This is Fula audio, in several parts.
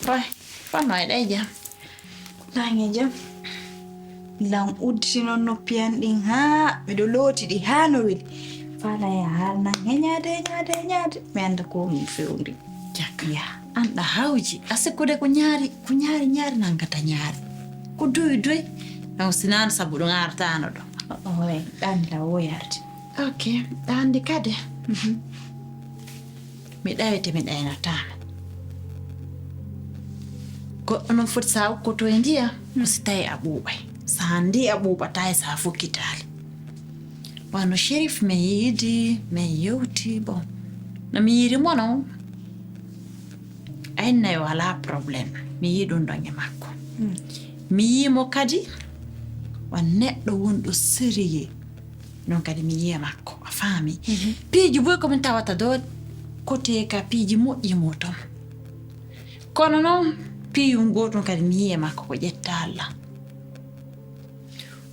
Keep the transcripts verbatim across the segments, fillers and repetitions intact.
Fa, fanno eɗa e jam? Naange jam. Lan udditi noon noppi an ɗin haa miɗo looti ɗi haa no weli. Faalaa ya haal nan heñaade, heñaade, heñaade. Mi annda ko min fewndi. Cakka. Ya. An ɗa hawji. A sikkude ko ñaari, ko ñaari, ñaari nangata ñaari. Ko doy, doy. Naw sinaan sabu ɗum artaano ɗo. Oy, ɗan la woyarde. Ok, ɗa anndi kadi. Mhm. Mi ɗawete, mi ɗaynataama. Goɗɗo noon foti sa ukkoto e ndiyam, ko si tawi a ɓuuɓay. Sa anndi a ɓuuɓataa e sa fokkitaali. Wano Sherif, min yiidi, min yewti, bon. No mi yiiri mo noon, aynay wala problème. Mi yii ɗum ɗon e makko. Mm. Mi yii mo kadi, wan neɗɗo wonɗo sérieux. Noon kadi mi yiya makko, a faami. Mhm. Piiji buy ko min tawata ɗo, kote ka piiji moƴƴi mo ton. Kono noon, piiyum gootum kadi mi yiya makko ko ƴetta Allah.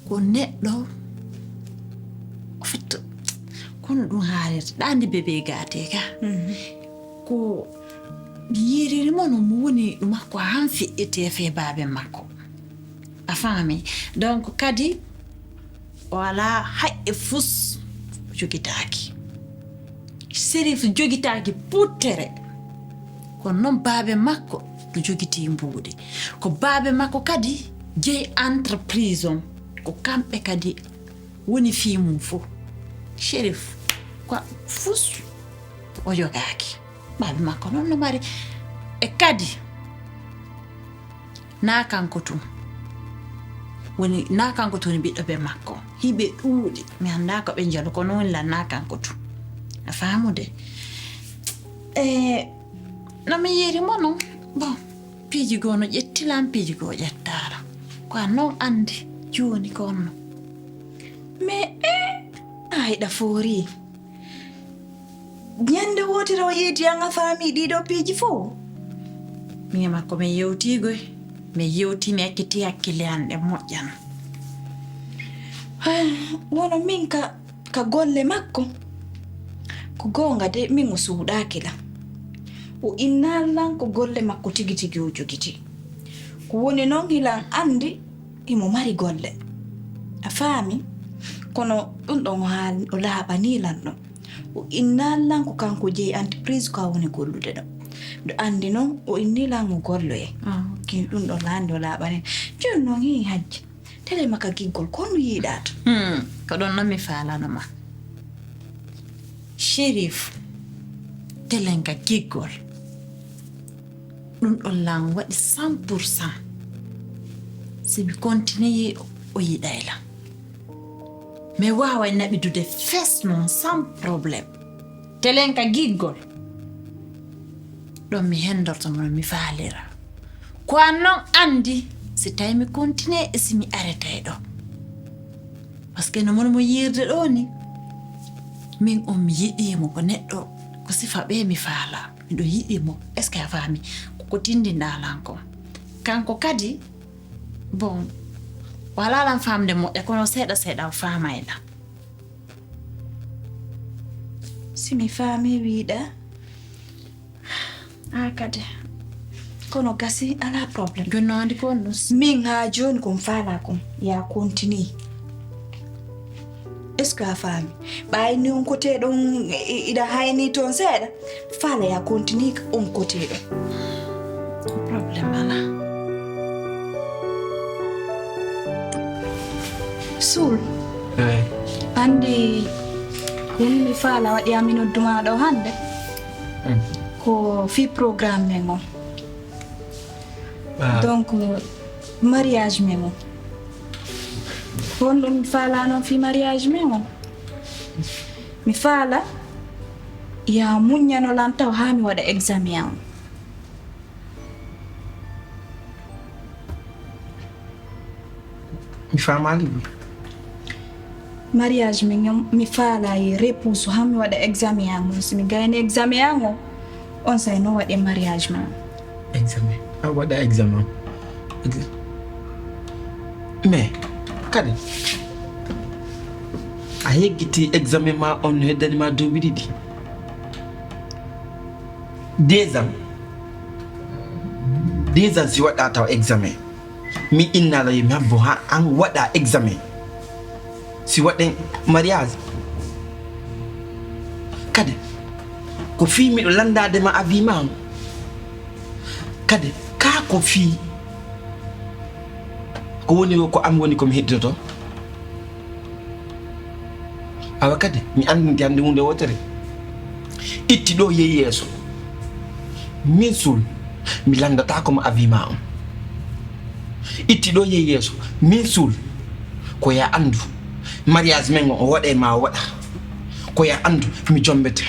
Ko neɗɗo, en fait, kono ɗum haalirta, ɗa anndi bébé gâté ka. Mhm. Ko mi yiiriri mo no mo woni ɗum makko han feƴƴete fee baaben makko. A faami? Donc kadi, o alaa haqqe fus o jogitaaki. Sherif jogitaaki puttere. Kono noon baabe makko no jogitii mbuuɗi. Ko baabe makko kadi jeyi entreprise on. Ko kamɓe kadi woni fii mum fof. Sherif, ko fus o jogaaki. Baabe makko noon no mari. E kadi, na kanko tun woni, na kanko tun woni ɓiɗɗo be makko. Hiɓe ɗuuɗi. Mi anndaa ko ɓe njalo, kono woni lan na kanko tun. A faamude? E, no mi yiiri mo non. Bon, piiji goo no ƴetti lan, piiji goo ƴettaala. Ko a non anndi jooni ko on no. Mais, e, ayɗa foori. Ñande wootere o yeeti an a faami ɗii ɗoo piiji fof. Min e makko min yewtii goy. Min yewtii, mi acciti hakkille an ɗe moƴƴano. Wono min ka, ka golle makko. Ko goonga de, min o suuɗaaki lan. O innaali lan ko golle makko tigi tigi o jogiti. Ko woni non hilan anndi himo mari golle. A faami? Kono ɗum ɗon o haal-, o laaɓanii lan ɗum. O innaali lan ko kanko jeyi entreprise ko a woni gollude ɗo. Ɗo anndi non o inni lan o golloye. Ah, ok. Ɗum ɗon laandi o laaɓanii. Jooni non hii hajji. Tele maka giggol, ko honno yiiɗaa to? Hmm, ko ɗon non mi faalano ma. Sherif, telen ka giggol. Ɗum ɗon lan waɗi cent pour cent. Si mi continue, o yiɗay lan. Mi waaway naɓidude fes non sans problème. Telen ka giggol. Ɗon mi hendorto mo no mi faalira. Ko an non anndi si tawi mi continue e si mi arretay ɗo. Parce que no mon mo yiirde ɗo ni, min on mi yiɗii mo ko neɗɗo, ko sifa ɓe mi faala. Miɗo yiɗi mo. Est-ce que a faami? Ko ko tindinɗaa lan kon. Kanko kadi, bon, walaa lan faamde moƴƴa, kono seeɗa seeɗa o faamay lan. Si mi faami wiiɗa, a kadi. Kono gasi, alaa problème. Jooni no anndi ko on ɗum. Min haa jooni ko mi faalaa kon, ya continue. Est-ce que a faami? Ɓay ni on kote ɗon, i-, iɗa hayni toon seeɗa. Faala ya continue ka on kote ɗon. Problème alaa. Suul. Eey. Anndi, woni mi faala waɗi ami noddu maa ɗo hannde. Mm. Ko fii programme men on. Ah. Donc, mariage men on. Ko honɗum mi faalaa non fii mariage men on? Mi faala, ya muññano lan taw haa mi waɗa examen an. Mi faamaali ɗum. Mariage men on, mi faalaa e repousse haa mi waɗa examen an on. Si mi gayni examen an on, on say no waɗi mariage men on. Examen. A waɗa examen. Ex-, mais, kadi, a yeggitii examen ma on no heddani ma duuɓi ɗiɗi. Deux ans. Déjà si waɗɗa taw examen, mi inna la yo mi habbo ha an waɗa examen. Si waɗɗen mariage, kadi ko fii miɗo landaade ma avis ma on. Kadi kaa ko fii ko woni ko am woni ko mi hedditoto. Awa kadi mi anndinte hannde huunde wootere. Itti ɗo yehi yeeso. Min Suul, mi lanndataako ma avis ma on. Itti ɗo yehi yeeso. Min Suul, ko ya anndu. Mariage men o waɗa e ma o waɗa. Ko ya anndu mi jombete.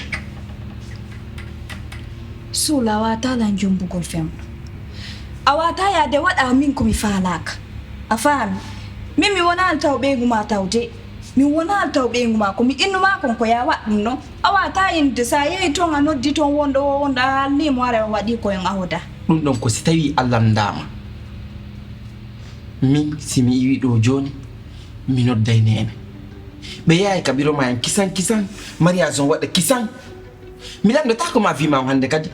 Suul, a waataa lan jombugol femɗo. A waataa yaade waɗa min ko mi faalaaka. A faami? Min mi wonaali taw ɓeyngu ma taw de. Min wonaali taw ɓeyngu ma. Ko mi innu ma kon ko ya waɗ ɗum ɗon. A waataa innde, sa yehi ton a noddi ton wonɗo o, wonɗo a haalni mo hara o waɗi ko en ahoda. Ɗum ɗon ko si tawi a landaama. Min si mi iwi ɗo jooni, mi nodday neene. Ɓe yahay ka biro ma en kisan kisan, mariage on waɗa kisan. Mi lanndataako ma avis ma on hannde kadi.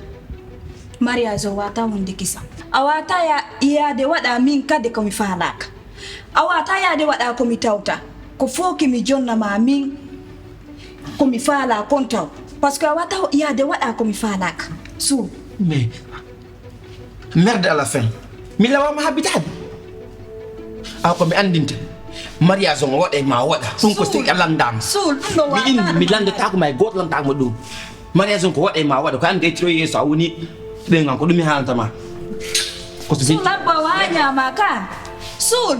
Mariage o waataa wonde kisan. A waataa ya-, yaade waɗa min kadi ko mi faalaaka. A waataa yaade waɗa ko mi tawta. Ko fooki mi jonna ma min ko mi faalaa kon taw. Parce que a waataa yaade waɗa ko mi faalaaka. Suul. Mais merde à la fin. Mi lawaama habbitaade. Awa ko mi anndinte. Mariage on o waɗa e ma o waɗa. Ɗum ko Suul. Si a lanndaama. Suul, ɗum ɗo mi inni, waataa mi lanndataako ma e gooto lanndaako ma ɗum. Mariage on ko waɗa e ma o waɗa. Ko an gaytiro yeeso a woni ɓeyngu an ko ɗum mi haalanta ma. Ko so Suul, abba waañaama ka. Suul.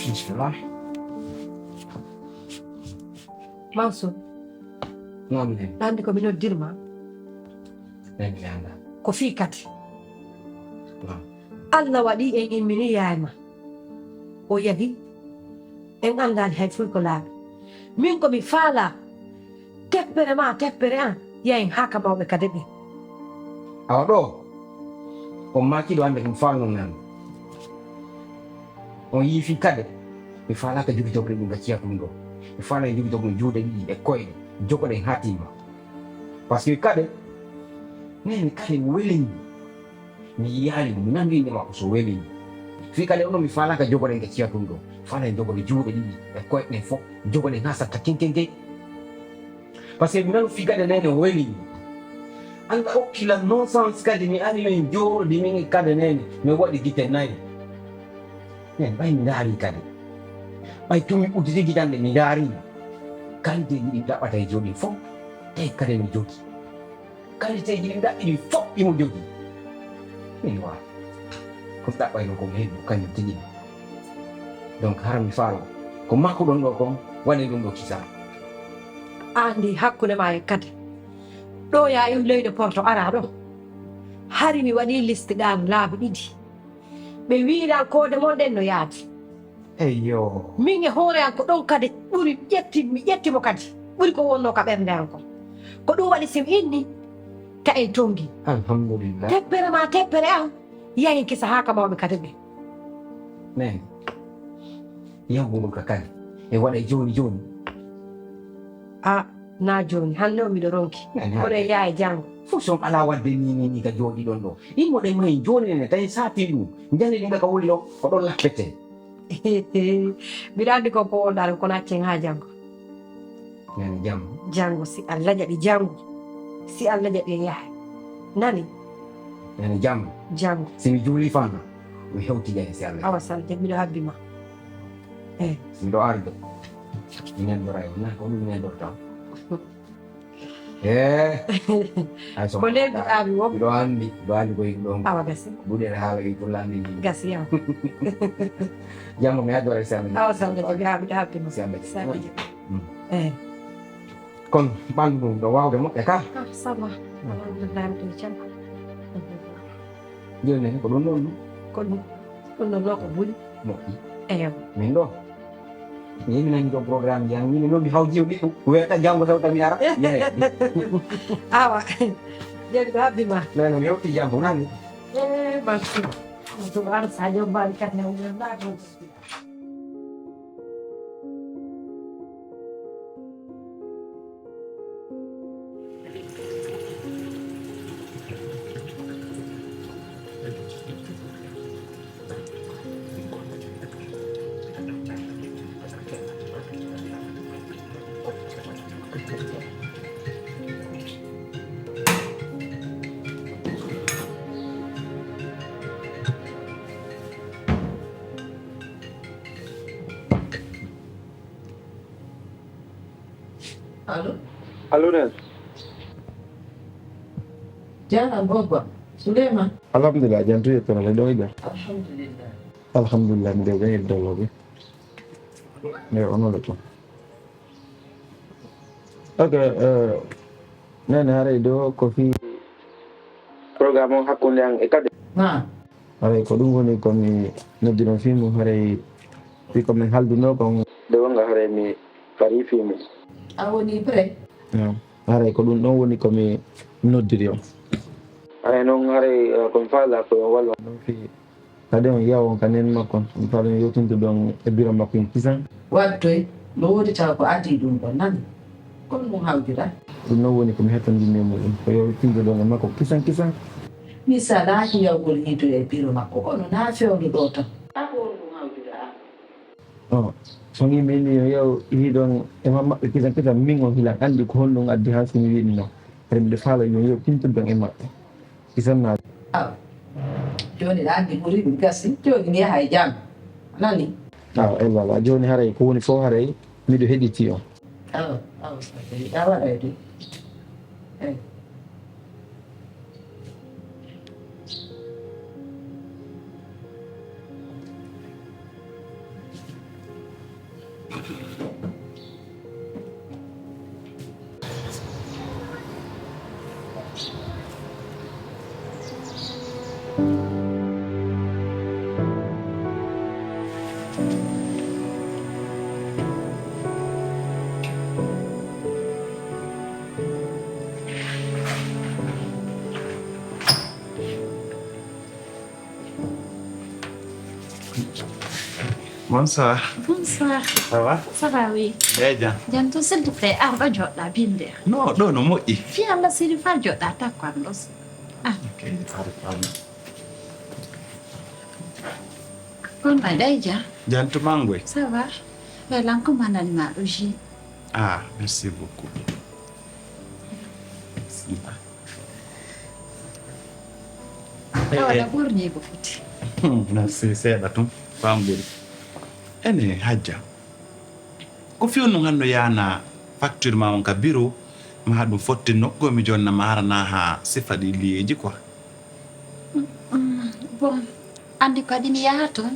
Bismillah. Mansour. Naam, ne. Ɗa anndi ko mi noddirma? Nden mi anndaa. Ko fii kadi. Naam. Allah waɗi en immini yaay ma. O yahi. En anndaani hay fuy ko laaɓi. Min ko mi faalaa. Teppere ma, teppere an. Yayen haa ka mawɓe kadi ɓe. Awa ɗo. On maaki ɗo hannde ko mi faalnoo naan. On yii fii kade, mi faalaaka jogitorde ɗum gacciyaaku ɗum ɗo. Mi faalaa jogitorde ɗum juuɗe ɗiɗi e koyɗe, jogoɗen haa timma. Parce que kade, nene kade welini. Mi yiyaali mo, mi nani innde makko so welini. Fii kade onon mi faalaaka jogoɗen gacciyaaku ɗum ɗo. Faalaa jogoɗe juuɗe ɗiɗi e koyɗe ɗen fof, jogoɗen haa satta kenkenke. Parce que mi nanu fii kade nene o weli. Alla okki lan non sens kadi mi ari min jooɗi min e kade nene. Mi waɗi gite nayi. Nen ɓay mi ndaari kade. Ɓay tumi udditi gitande mi ndaari. Kaliteeji ɗi mi ɗaɓɓata e jooɗi fof. Tawi kade mi jooɗi. Kaliteeji ɗi mi ɗaɓɓi ɗi fof ɗi mo jooɗi. Min wa. Ko mi ɗaɓɓayno ko mi heɓi ko kañum tigi. Donc hara mi faalo. Ko makko ɗon ɗo kon waɗen ɗum ɗo kisa. An ndi hakkunde ma e kadi. Ɗo ya iwi leyɗe Porto ara ɗo. Hari mi waɗi liste ɗan laabi ɗiɗi. Ɓe wiiran koode mon ɗen no yaadi. Eyyo. Min e hoore an ko ɗon kadi ɓuri ƴetti, mi ƴetti mo kadi. Ɓuri ko wonno ka ɓernde an kon. Ko ɗum waɗi si mi inni, ta en tongi. Alhamdulillah. Teppere ma, teppere an. Yahin kisa haa ka mawɓe kadi ɓe. Men. Yawgol ka kadi. E waɗa e jooni jooni. A, na jooni. Hannde o miɗo ronki. Nani hannde? Kono e yaa e janngo. Fof son alaa waɗde ni, ni, ni ka jooɗi ɗon ɗo. Immoɗen ma en jooni nene, tawi saatii ɗum. Njani ɗum ka woni ɗo, ko ɗon lappete. Mbiɗa anndi ko ko wonɗa ɗum, kono accen haa janngo. Nani janngo? Janngo, si Allah jaɓi janngo. Si Allah jaɓi en yahay. Nani? Nani janngo. Janngo. Si mi juuli fana, mi hewtida e si Allah. Awa sal, jam miɗo habbi ma. Eh. Miɗo arde. Mi nandora e on. Nan ko ɗum mi nandorta. Eh. Ay so. Ko nden ɗo awi wop. Ɗo andi, ɗo andi ko ɗo. Awa gasi. Buɗe hala yi to landi ni. Gasi ya. Janngo mi addore sembe. Awa sembe je mi haɓi haɓi mo. Sembe. Sembe je. Eh. Kon ɓandu ɗo wawde moƴƴa ka. Ah, ça va. Alhamdulillah, mi jam. Joni ko ɗum ɗon. Ko ɗum. Ɗum ɗon ko buri. Moƴƴi. Eyo. Min ɗo. Min mi nani ɗo programme jam. Min noon mi hawji ɗi weta janngo taw tami ara. Awa. Joni ko habbi ma. Nani mi hewti janngo nani. Eh, merci. Ɗum ara sa jom mbaɗi kat ne. Allo? Allo, Nen. Jana Bobba, Suleyman. Alhamdulillah, jantu yettono le ɗo ida. Alhamdulillah. Alhamdulillah, mi ɗo ɓe yeddoloɓe. Nde onoɗo ko. Ok, eh, nene haray ɗo ko fi. Programme on hakkunde an e kadi. Ha. Haray ko ɗum woni ko mi noddiron fii mum, haray fii ko min haalduno kon. Nde wonga haray mi farii fii mum. A woni prêt? Eyo. Haray ko ɗum ɗon woni ko mi noddiri on. Haray noon haray eh, ko mi faalaa ko yo wallu on. Ɗum fii kadi on yawa on ka neen makko on. Mi faalaa on yewtindude on e biro makko on kisan. Waɗ toy, no woodi tawa ko adii ɗum ɗon, nani? Kono mum hawjira. Ɗum noon woni ko mi hettondinmi e muɗum, ko yo tinndo ɗon e makko kisan kisan. Mi salaaki yawgol yiidoya e biro makko, kono naa fewndo ɗoo tan. Ako on ɗum hawjira an. Oh, so ngi min yo yaw yiidon e maɓɓe kisan kisan, min on hilan anndi ko honɗum addi haa so mi wiɗi noon. Kadi miɗo faala yo yaw tinndo ɗon e maɓɓe. Isan naa. Aw. Jooni ɗa anndi ɓuri mi gasi. Jooni mi yaha e jam. A nani? Aw, ella la. Jooni haray ko woni fof haray miɗo heɗiti on. Aw, aw, sabi ɗa waɗa e ɗum. Eyi. Bonsoir. Bonsoir. Ça va? Ça va, oui. Eyi, jam. Jam to, s'il te plaît, ar ɗo joɗɗa binde. Non, ɗo no moƴƴi. Fi Allah siri fa joɗɗa takko an ɗo. Ah. Ok, ar pardon. Kon ma ɗay ja. Jam to mangoy. Ça va? Elan ko manani ma ɗo ji. Ah, merci beaucoup. Awa na ɓorni ko foti. Merci seeɗa tun famɗude. Ene hajja. Ko fiyo nun hanno yana facture ma on ka biro ma haɗum fotti nokku mi jonna ma harana ha sifa ɗi liyeji quoi. Bon, andi kadi mi yaha ton.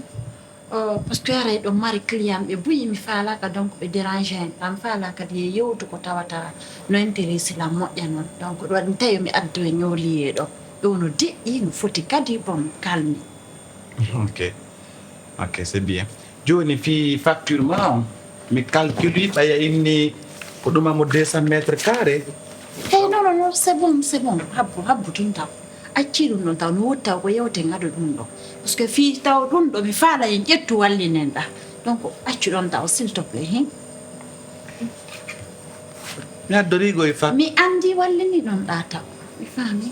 Parce que haray ɗo mari client ɓe buyi mi faalaka donc ɓe déranger en ɗam faala kadi e yewtu ko tawata no intéresse lam moƴƴa noon donc ɗo waɗi mi tawi mi addo e ñooliye ɗo ɗo no deƴƴi no foti kadi bon calme. Ok. Ok, c'est bien. Jooni fii facture ma on mi calculi ɓaya inni ko ɗuma mo deux cent mètres carré. Hey, non, non, non, c'est bon, c'est bon. Habbu, habbu tun taw. Acci ɗum ɗon taw mi woodi taw ko yewte ngado ɗum ɗo parce que fii taw ɗum ɗo mi faala en ƴettu wallinen ɗa donc accu ɗon taw s'il te plaît hin. Mi addorigo e fa. Mi andi wallini ɗon ɗa taw mi faami.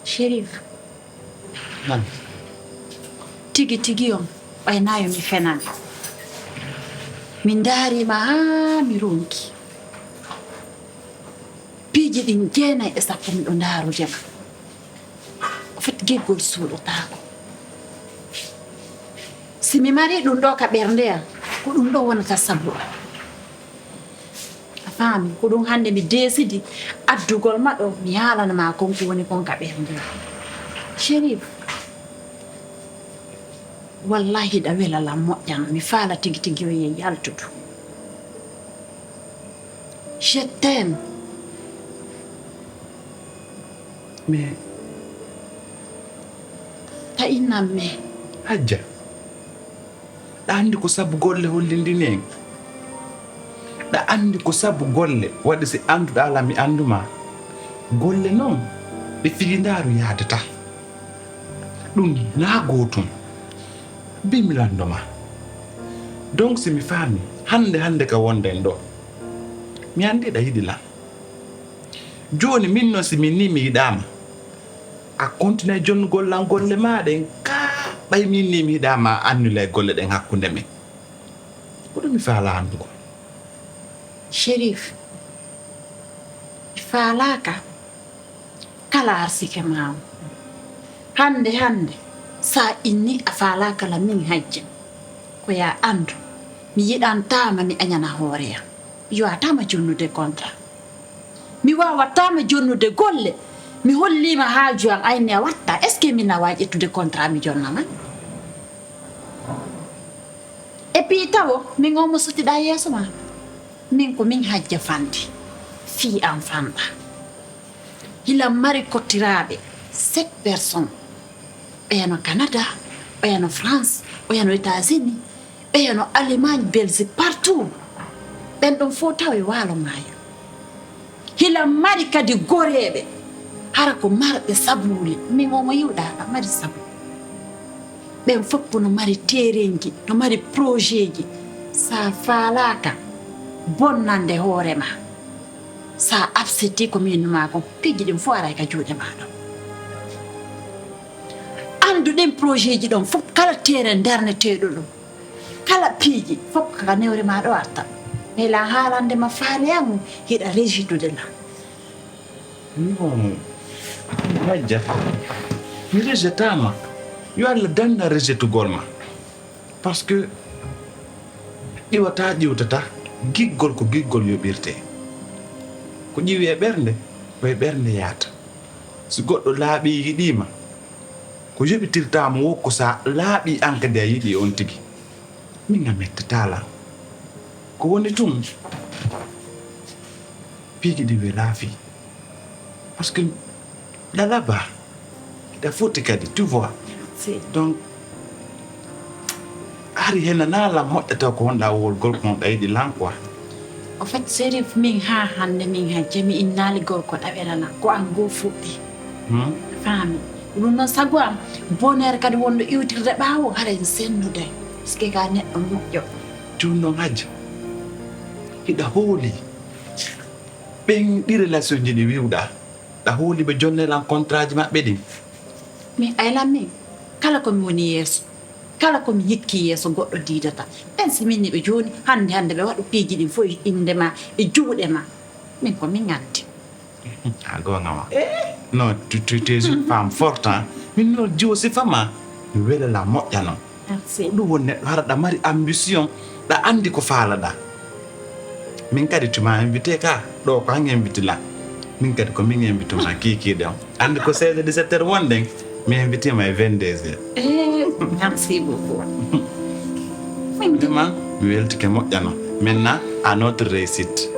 Sherif. Tigi tigi on ɓay nayo mi fenan. Mi ndaarima haa mi ronki. Piiji ɗin jeenay e sappo miɗo ndaarude ma. O fait, giggol suuɗotaako. Si mi mari ɗum ɗo ka ɓernde am, ko ɗum ɗo wonata sabu am. A faami? Ko ɗum hannde mi deesidi addugol ma ɗo, mi haalana ma kon ko woni kon ka ɓernde am. Sherif, wallahi, hiɗa wela lan, moƴƴa lan. Mi faala tigi tigi o yehi yaltudu. Je t'aime. Mais ta innan me. Hajja, ɗa anndi ko sabu golle hollindini en? Ɗa anndi ko sabu golle waɗi si annduɗaa lan mi anndu ma? Golle non, ɗe fiyindaaru yaadata. Ɗum naa gootum. Bi mi lanndo ma. Donc, si mi faami, hannde hannde ka wonden ɗo, mi anndi ɗa yiɗi lan. Jooni min non, si min ni mi yiɗaa ma, a continue jonnugol lan golle maa ɗen, kaa ɓay min ni mi yiɗaa ma, a annulay golle ɗen hakkunde men. Ko ɗum mi faalaa anndugol. Sherif, mi faalaaka kala arsike maa on. Hannde hannde, sa inni a faalaaka lan min Hajja, ko yaa anndu, mi yiɗantaama mi añana hoore am. Mi waawataa ma jonnude contrat. Mi waawataa ma jonnude golle. Mi hollii ma haaju an, a inni a watta. Est-ce que min na waawi ƴettude contrat mi jonna ma? Et puis tawo, min on mo sutiɗaa yeeso maa. Min ko min Hajja fanndi. Fii an fanɗa. Hilan mari kottiraaɓe sept personnes. Ɓeya no Canada, ɓeya no France, ɓeya no États-Unis, ɓeya no Allemagne, Belgique, partout. Ɓen ɗon fof tawa e waalo maayo. Hilan mari kadi goreeɓe, hara ko marɓe sabuuli. Min o mo yiwɗaa, a mari sabu. Ɓen fof no mari terenji, no mari projetji. Sa faalaaka bonnande hoore ma, sa absenti ko min numa kon, piiji ɗin fof aray ka juuɗe ma ɗon. Anndu ɗin projetji ɗon fof, kala terrain darneteeɗo ɗum, kala piiji fof ka newre ma ɗo arta. Mais lan haalande ma faale an, hiɗa rejetude lan. Non, Hajja, mi rejetaama. Yo Allah danna rejetugol ma. Parce que ƴiwataa ƴiwtataa, giggol ko giggol yoɓirtee. Ko ƴiwi e ɓernde, ko e ɓernde yaata. Si goɗɗo laaɓii yiɗii ma, ko yoɓitirtaa mo wo ko sa laaɓii an kadi a yiɗii on tigi. Min a mettataa lan. Ko woni tun, piiji ɗi welaa fii. Parce que ɗa labaa, hiɗa foti kadi, tu vois. Si. Donc, hari henanaa lan moƴƴata ko wonɗaa wowlugol ko wonɗaa yiɗi lan quoi. Au fait, Sherif, min haa hannde, min Hajja, mi innaali gorko ɗaɓera lan. Ko an goo fuɗɗi. Hmm? Faami. Ɗum noon, sago am, bonheur kadi wonɗo iwtirde ɓaawo, hara en sennude. Parce que ka neɗɗo moƴƴo. Jooni noon, Hajja, hiɗa hooli ɓen ɗi relation ji ɗi wiwɗaa? Ɗa hooli ɓe jonne lan contrat ji maɓɓe ɗin? Min aylan min, kala ko mi woni yeeso, kala ko mi yikki yeeso goɗɗo diidata. Ɓen si min ni ɓe jooni, hannde hannde ɓe waɗu piiji ɗin fof e innde ma, e juuɗe ma. Min ko min anndi. A goonga ma. Eh? Non, tu, tu, tu es une femme forte, hein. Min noon jiwo sifa ma, mi wela la moƴƴa noon. Merci. Ko ɗum woni neɗɗo hara ɗa mari ambition, ɗa anndi ko faalaɗaa. Min kadi tu ma invité ka, ɗo ko han invité la. Min kadi ko min invité ma kiikiiɗe on. Anndi ko seize heures dix-sept heures wonɗen, mi invité ma e vingt-deux heures. Eh, merci beaucoup. Vraiment, mi weltike moƴƴa noon. Maintenant, à notre réussite.